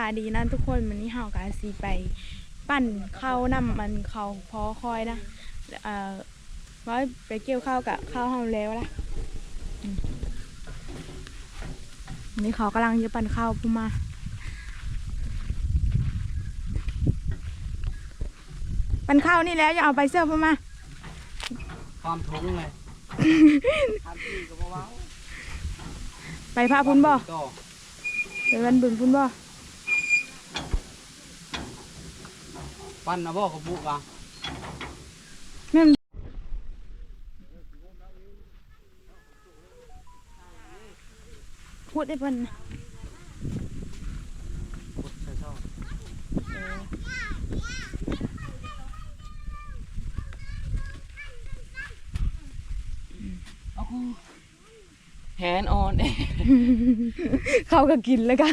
ສະບາຍດີນະທຸກຄົນ, ມື້ນີ້ເຮົາກະຊິໄປປັ່ນເຂົ້ານຳ ອັນ ເຂົ້າພໍຄອຍນະ ເອີ ວ່າໄປກ່ຽວເຂົ້າກະເຂົ້າເຮົາແລ້ວລະ. ອືມ ນີ້ເຂົາກຳລັງຈະປັ່ນເຂົ້າພຸ້ນມາ ປັ່ນເຂົ້ານີ້ແຫຼະ ຢ່າເອົາໄປເຊື່ອພຸ້ນມາ ຄວາມທຸງເລີຍ ຄວາມທີ່ກໍບໍ່ເວົ້າ ໄປພະພຸ້ນບໍ່? ໄປວັນບຸນພຸ້ນບໍ່? ປັ່ນນະບໍ່ ເຂົາປຸກວ່າ ແມ່ນ ຂຸດໃຫ້ເພິ່ນ ຂຸດໃສ່ຊ່ອງ ເອີ ເອົາ ແຮນອອນ ເຂົ້າກໍກິນແລ້ວກະ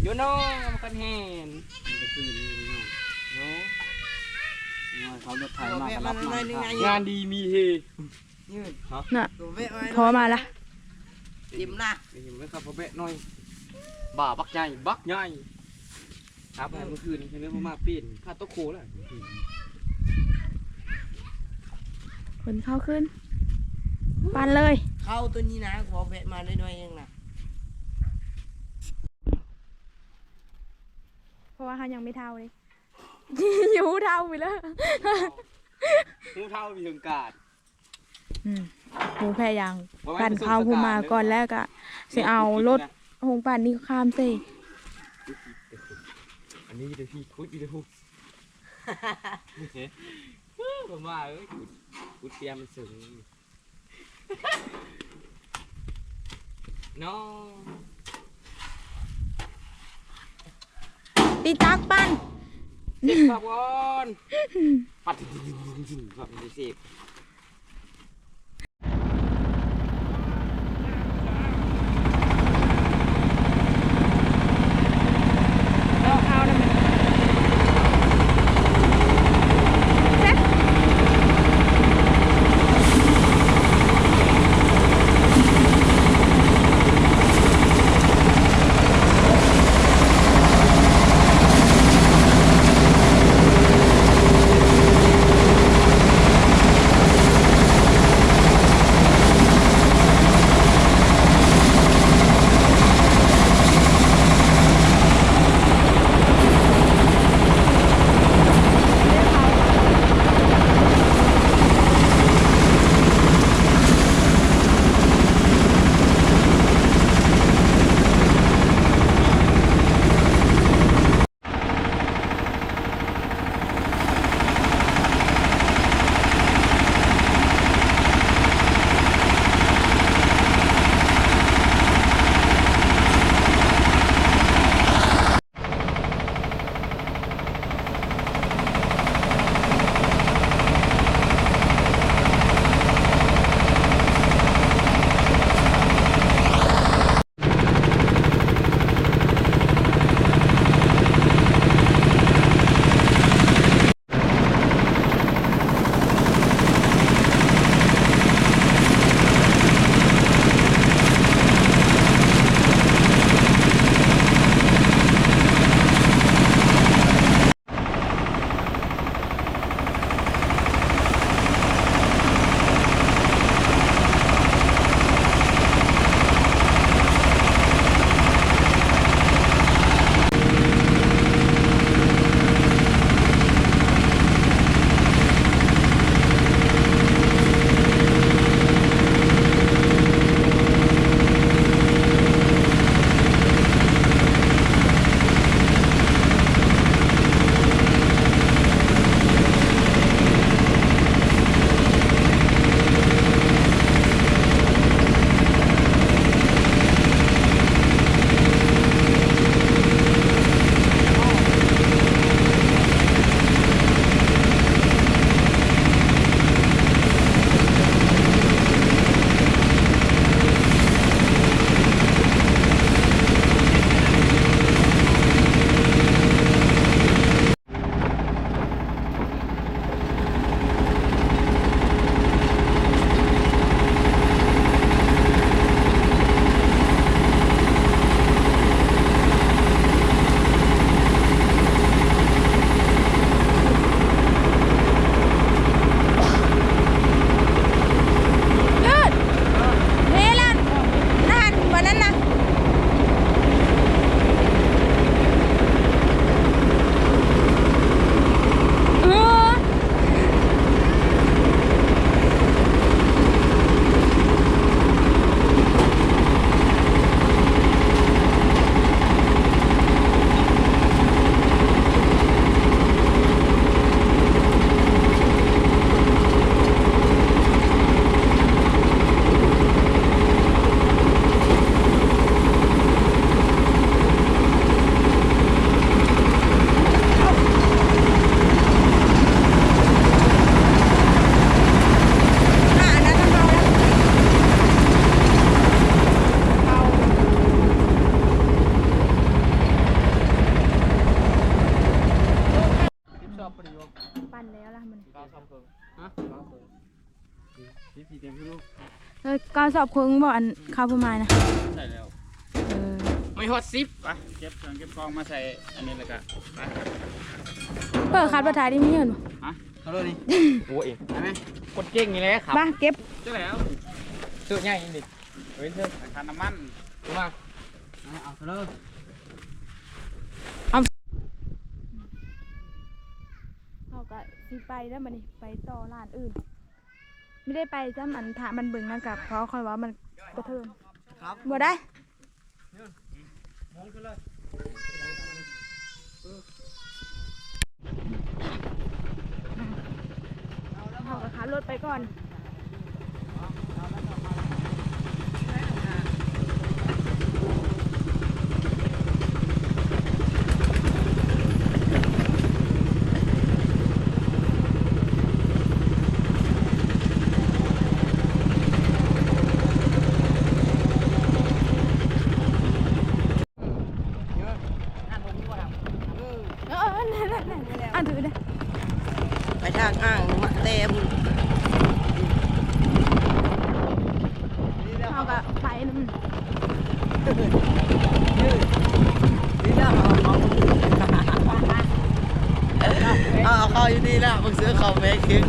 ຢູ່ນອກມັນກັນແຮນ ເມື່ອຄືນນີ້ເນາະ ໂອ້ ນ້ອຍເຂົາລົດໄຖມາກໍລັບມາ ງານດີມີເຮ ຍືດ ຮະ ນະ ໂຕແວະໄວ້ ພໍມາລະ ເຕັມລະ ເຫັນໄວ້ຄັບ ພໍແວະໜ້ອຍ ບ່າບັກໃຫຍ່ ບັກໃຫຍ່ ຄັບ ເອີ ເມື່ອຄືນນີ້ ເຫັນໄດ້ບໍ່ມາປີນ ຄາໂຕໂຄລະ ເພິ່ນເຂົ້າຄືນ ປັ່ນເລີຍ ເຂົ້າໂຕນີ້ນະ ຂໍແວະມາໜ້ອຍໆເອງນະ ເພາະວ່າເຮົາຍັງບໍ່ເຖົ້າເດ້ ຢູ່ເຖົ້າໄປແລ້ວ ຮູ້ເຖົ້າມີຫຶງການ ອືມ ໝູ່ແພຍ່າງ ບໍ່ແມ່ນ ປັ່ນເຂົ້າ ໄປສົ່ງ ຜູ້ມາກ່ອນ ສະການເດີ ແລ້ວກະຊິເອົາລົດ ແມ່ນ ໂຮງປັ່ນນີ້ຂ້າມເຊ ອັນນີ້ເດ້ພີ່ ຂຸດຢູ່ເດ້ພຸ້ນ ເບິ່ງວ່າ ເອີຍ ຂຸດ ຂຸດເຕຍມມັນເຊິ່ງ ນ້ອງ ຕິດຕັກປັ່ນ ເຊບກ່ອນ ປັດ ເຊບ ເອົາ ເອົານຳມັນ ແຊບ. ເກົ້າສອບເຄິ່ງບໍ່ ອັນເຂົ້າຜູ້ໝາຍນະ? ໃສ່ແລ້ວ ເອີ ມີຮອດສິບ. ໄປເກັບເຄື່ອງເກັບຂອງມາໃສ່ອັນນີ້ ແລ້ວກະໄປ. ເປີດຂັບລົດໄຖນີ້ມີເງິນບໍ່? ຮະ? ເອົາເລີຍນີ້. ໂອ້ຍ ໄປໄໝ? ຄົນເກັ່ງນີ້ແຫຼະຂັບ. ມາເກັບ ເຈົ້າແລ້ວ ເສື້ອໃຫຍ່ນີ້. ເຮີ້ຍ ເທື່ອ ຄັນນ້ຳມັນ ມາ ເອົາເລີຍ. ເຮົາກະຊິໄປແລ້ວບັດນີ້ ໄປຕໍ່ຮ້ານອື່ນ. ບໍ່ໄດ້ໄປຊ້ຳ ອັນຖ້າມັນເບິ່ງນຳກັບເຂົາ ຂ້ອຍວ່າມັນກະເທີນ ບໍ່ໄດ້. ເຮົາກະຂັບລົດໄປກ່ອນ. ເອີ ນັ້ນໆໆ ອັນຖືເດ້ ໄປທາງອ່າງມາແຕ່ພຸ້ນ ເຮົາກະໄປນຳ. ເອົາ ເອົາເຂົ້າຢູ່ນີ້ແລ້ວ ບັກເສືອເຂົ້າແມ່ເຄັງ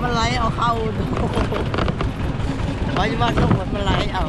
ມັນໄຫຼເອົາເຂົ້າ ໄປຢູ່ບ້ານນ້ອງ ມັນໄຫຼເອົາ.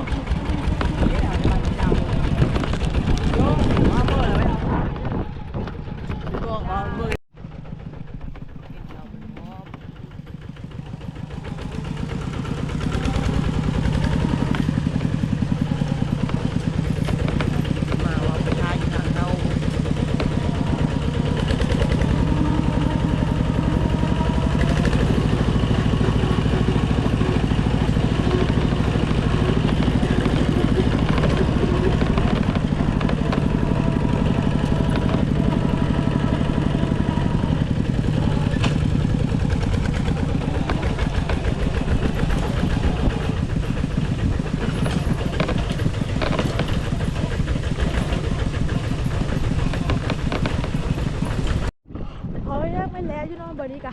ເຂົາຍັງບໍ່ແລ້ວຢູ່ເນາະ ບໍ່ດີກະ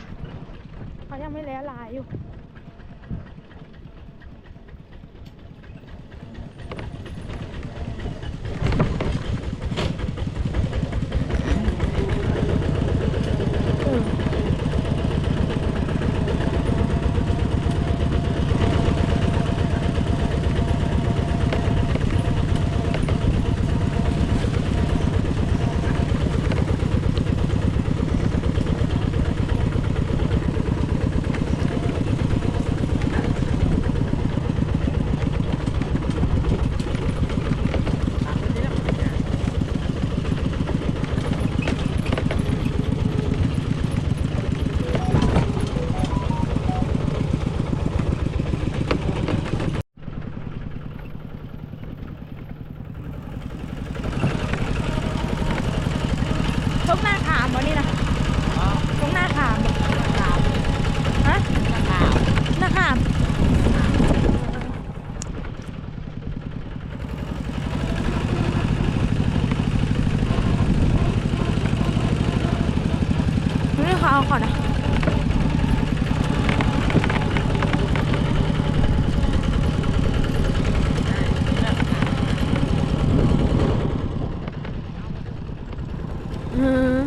ເຂົາຍັງບໍ່ແລ້ວຫຼາຍຢູ່. ທົ່ງນາຂາມບໍ່ນີ້ນະ? ທົ່ງນາຂາມບໍ່? ຮະ? ນາຂາມ ນາຂາມ. ນີ້ເຂົາເອົາເຂົ້ານະ. ອືມ.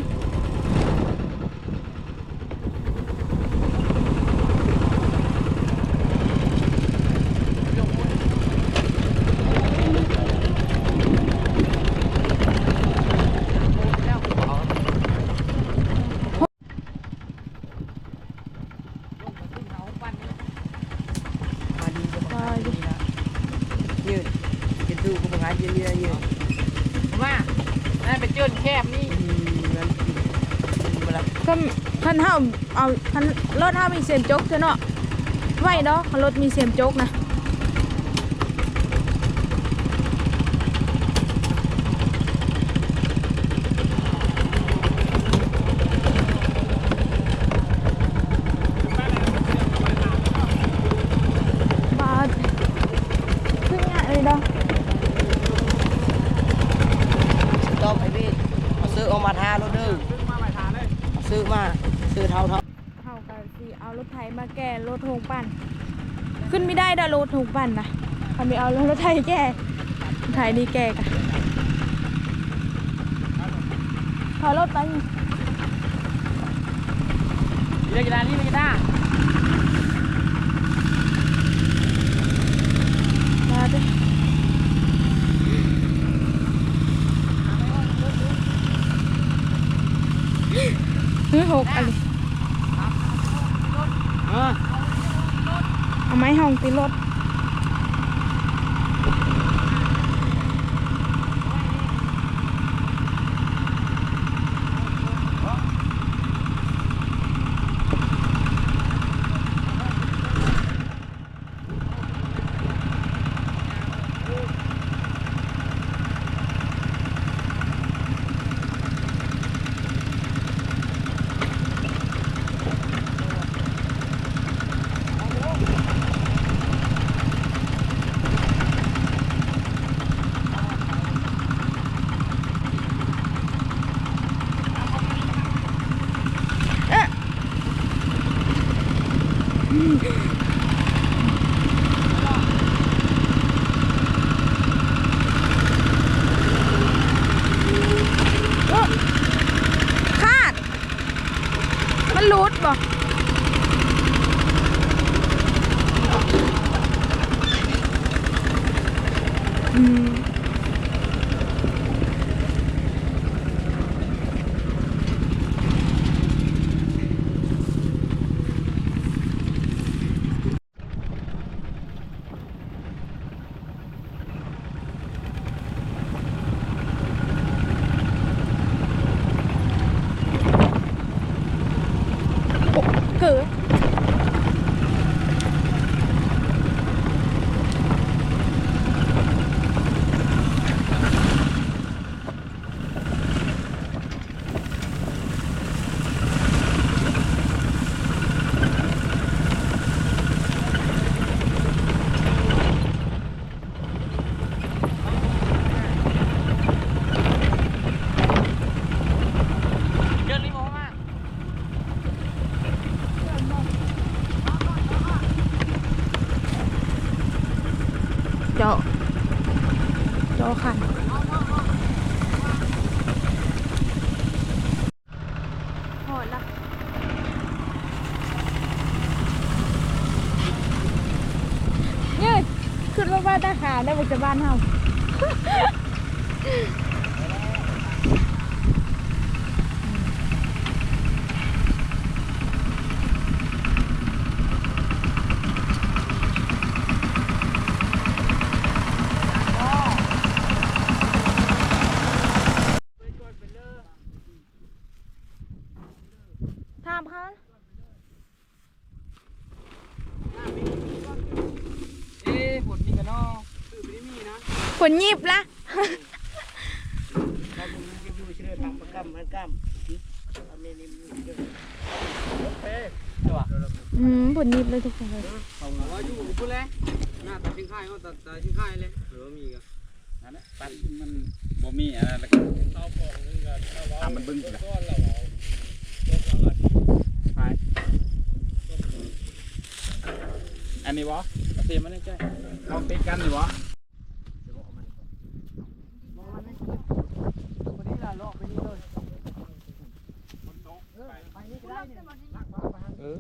ຍືດ ເປັນຕູ້ກໍບໍ່ຫາຍເຍືດໆ ຍືດ ມາ ນັ້ນເປັນເຈີນແຄບນີ້ ອືມ ມັນ ມັນບໍ່ລະ ຄັນ ຄັນເຮົາເອົາ ຄັນລົດເຮົາມີເສມຈົກເທື່ອເນາະ ໄວເນາະ ຄັນລົດມີເສມຈົກນະ. ບາດ ຄືງ່າຍເລີຍເນາະ ຕ້ອງໄປເວດ ເອົາເສື້ອອອກມາທາໂລດເດີ ເອົາເສື້ອມາ ເສື້ອເທົາໆ. ເຮົາກະຊິ ແກ່ລົດຫົກປັ່ນ ຂຶ້ນບໍ່ໄດ້ດອກ ລົດຫົກປັ່ນນະ ເຂົາໄປເອົາລົດໄຖແກ່ ໄຖນີ້ແກ່ກະ ຖອຍລົດໄປນີ້ ເວລານີ້ ເວລາ ມາເດີ້ ເຮີ້ຍ ຫົກອັນນີ້ ເອີ ເອົາໄມ້ຫ້ອງຕິດລົດ. ໂອ້ ຂາດ ມັນຫຼຸດບໍ່? ອືມ. ໂອ້ ເກີ. ເຈາະ ເຈາະຄັນ ຮອດລະ ເຢີ້ຍ ຂຶ້ນມາບ້ານຕາຂາວໄດ້ບໍ່ ຈາກບ້ານເຮົາ. ຖາມເຂົາ ເອ ຝົນນີ້ກະນໍ ຝົນຫຍິບລະ ອືມ ຝົນຫຍິບເລີຍທຸກຄົນເລີຍ ເຮົາຢູ່ພຸ້ນແຫຼະ ໜ້າຕາຊິງຄ້າຍ ເຮົາຕາ ຕາຊິງຄ້າຍແຫຼະ ຫຼືວ່າມີກະ ນັ້ນແຫຼະ ຕັດມັນບໍ່ມີອັນນັ້ນແຫຼະ ອັນນີ້ບໍ່? ເອົາຕີມານີ້ຈ້ອຍ ເອົາຕິດກັນນີ້ບໍ່? ເອີ.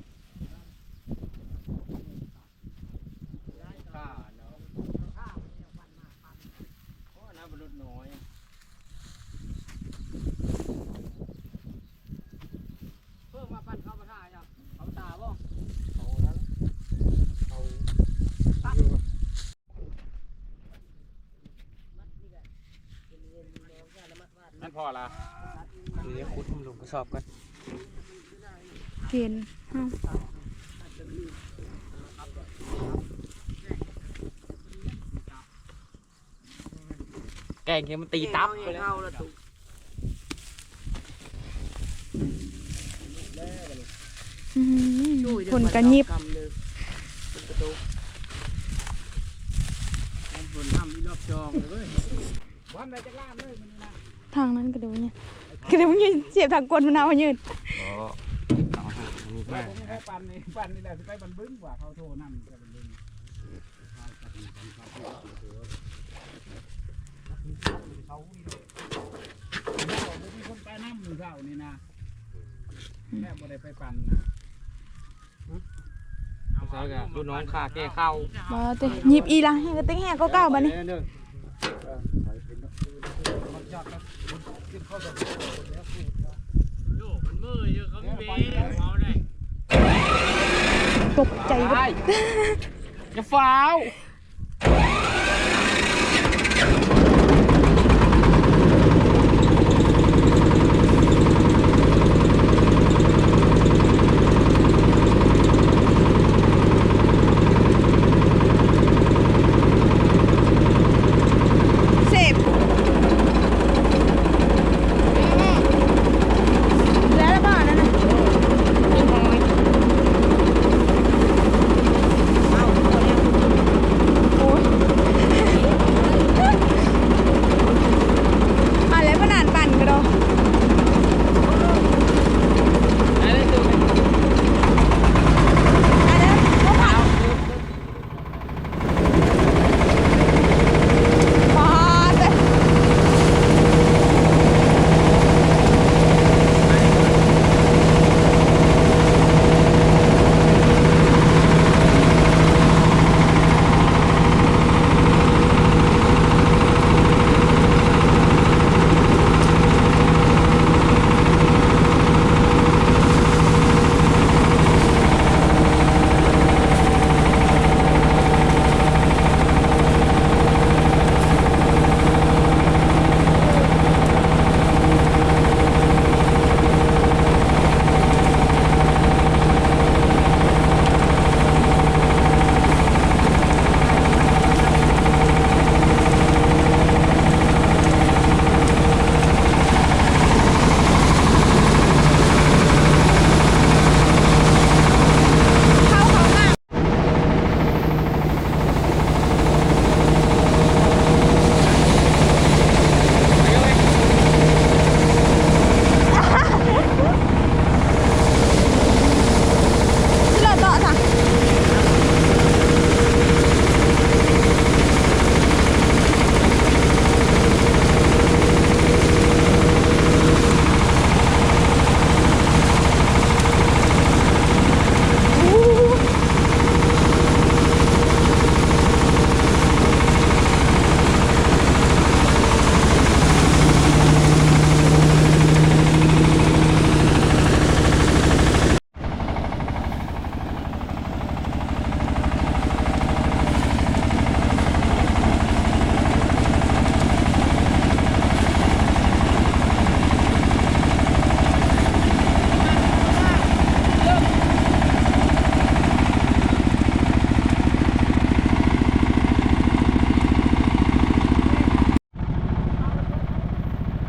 ມັນພໍລະ ເດີ ຂຸດລົງກະສອບກ່ອນ ເຫັນເຮົາ ແກງທີ່ມັນຕີຕັບໄປແລ້ວ ອືມ ຝົນກະຫຍິບ ທາງນັ້ນກະດູນີ້ ກະດູນີ້ ສຽບທາງກົ້ນມັນເອົາຢືນ ອໍ ເອົາຫາ ແມ່ນ ແມ່ນ ປັ່ນນີ້ ປັ່ນນີ້ແຫຼະ ຊິໄປບ້ານບຶງວ່າ ເຂົາໂທນຳ ໄປບ້ານບຶງ ບໍ່ມີຄົນໄປນຳມື້ເຊົ້ານີ້ນະ ແລ້ວບໍ່ໄດ້ໄປປັ່ນນະ. ຜູ້ຊາຍກໍລຸ້ນນ້ອງຂ້າແກ່ເຂົ້າ ບໍ່ຕິ ຍິບອີ່ລະ ແຮງກະຕິກແຮງກວ່າເກົ່າບາດນີ້. ຕົກໃຈເບິດ ຢ່າຟ້າວ. ເສບ ແລ້ວລະບໍ່ ອັນນັ້ນນະ ເປັນຫອຍ. ໂອ້ຍ ມາແລ້ວ ເພິ່ນອ່ານປັ່ນກະດອກ ມາເດີ ມາເດີ ມາພັກ.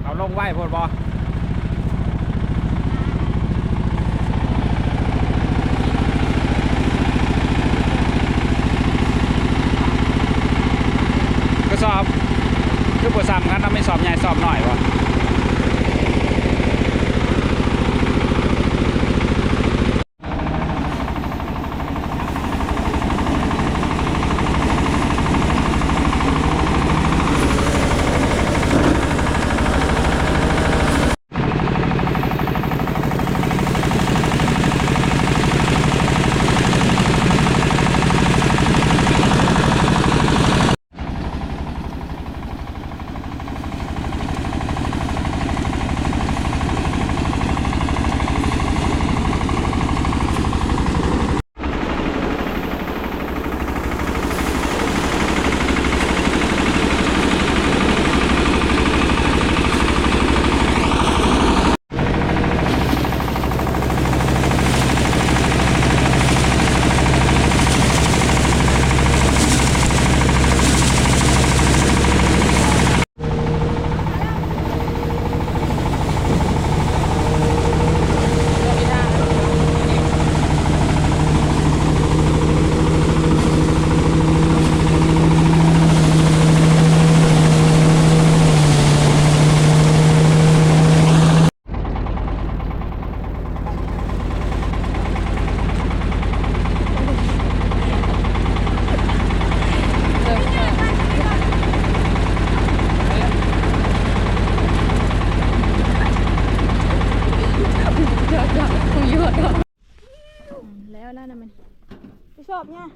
ເອົາລົງໄວໂພດບໍ່? ກະສອບຄືບໍ່ຊ້ຳກັນເນາະ ມີສອບໃຫຍ່ສອບນ້ອຍບໍ່? ອບເນຍ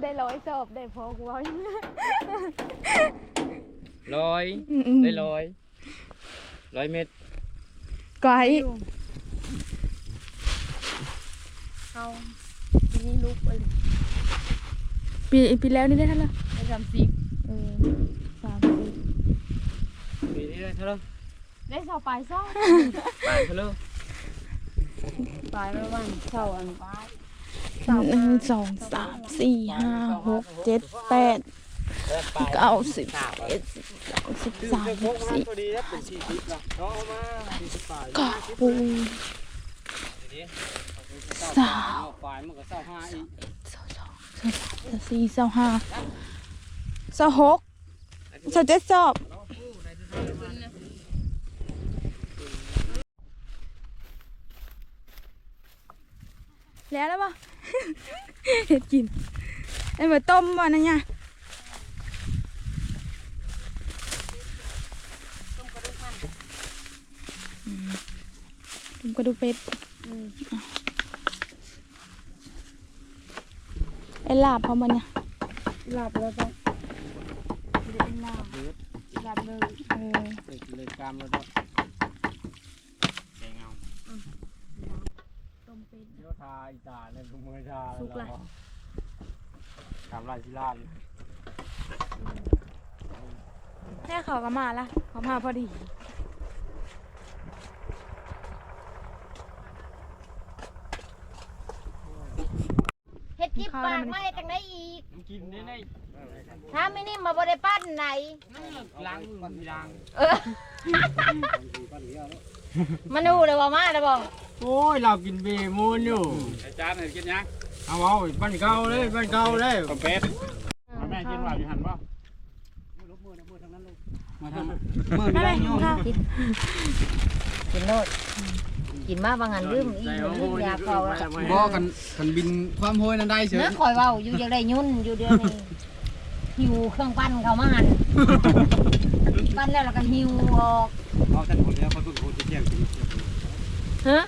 ໄດ້ຮ້ອຍສອບ ໄດ້ພໍກູເວົ້າ ຮ້ອຍ ອືມໆ ໄດ້ຮ້ອຍ ຮ້ອຍເມັດ ກວ່າອີກ ເຮົາ ປີນີ້ລຸກ ປີ ປີແລ້ວນີ້ໄດ້ເທົ່າໃດ? ໄດ້ສາມສິບ ເອີ ສາມສິບ ປີນີ້ໄດ້ເທົ່າໃດ? ໄດ້ຊາວປາຍຊອບ ປາຍເທົ່າໃດ? ປາຍປະມານຊາວອັນປາຍ ໜຶ່ງ ສອງ ສາມ ສີ່ ຫ້າ ຫົກ ເຈັດ ແປດ ເກົ້າ ສິບ ສິບເອັດ ສິບສອງ ສິບສາມ ສິບສີ່ ຫ້າສິບ ກະປູ ຊາວ ຊາວສອງ ຊາວສາມ ຊາວສີ່ ຊາວຫ້າ ຊາວຫົກ ຊາວເຈັດສອບ ແລ້ວແລ້ວບໍ່? ເຮັດກິນ ເອົາໄວ້ຕົ້ມບໍ່ນະຍາ? ອືມ ຕົ້ມກະດູກເປັດ ອືມ. ໄອ້ລາບເຮົາມັນນະ ລາບແລ້ວກໍ ລາບເລີຍ ລາບເລີຍ ເອີ ເລີຍກາມແລ້ວກໍແກງເອົາ ອືມ ຕົ້ມເປັດ ດຽວທາອີຕານັ້ນກໍເມື່ອຍທາ ສຸກລະ ກາມລາຍສິລາ ແທ້ ເຂົາກໍມາລະ ເຂົາມາພໍດີ. ເຮັດຈິບປາກມາເຮັດຈັ່ງໃດອີກ? ກິນໄດ້ໄດ໋ ຖ້າມີນີ້ມາບໍ່ໄດ້ປັ້ນໃດ໋ ລ້າງມືລ້າງ ເອີ ມັນຮູ້ແລ້ວວ່າມາແລ້ວບໍ່? ໂອ້ຍ ລາວກິນເບມູນຢູ່ ອາຈານໃຫ້ກິນຫຍັງ? ເອົາ ເອົາ ປັ້ນເຂົ້າເລີຍ ປັ້ນເຂົ້າເລີຍ ເຂົ້າເປັດ ແມ່ກິນວ່າຢູ່ຫັ້ນບໍ່? ມາທາງ ມື້ນີ້ໄດ້ຢູ່ ກິນ ກິນໂລດ ກິນມາບາງອັນລືມອີກ ຢາກເຂົ້າ ບໍ່ ຄັນ ຄັນບິນຄວາມໂຫຍນັ້ນໄດ້ເສີຍ ນະ ຂ້ອຍເວົ້າຢູ່ ຢາກໄດ້ຍົນຢູ່ດຽວນີ້ ຫິວເຄື່ອງປັ່ນເຂົ້າມາຫັ້ນ ປັ່ນແລ້ວ ແລ້ວກໍຫິວອອກ ເອົາແຕ່ຄົນດຽວ ເຂົາເບິ່ງໂຫດແຈ້ງ ຮະ?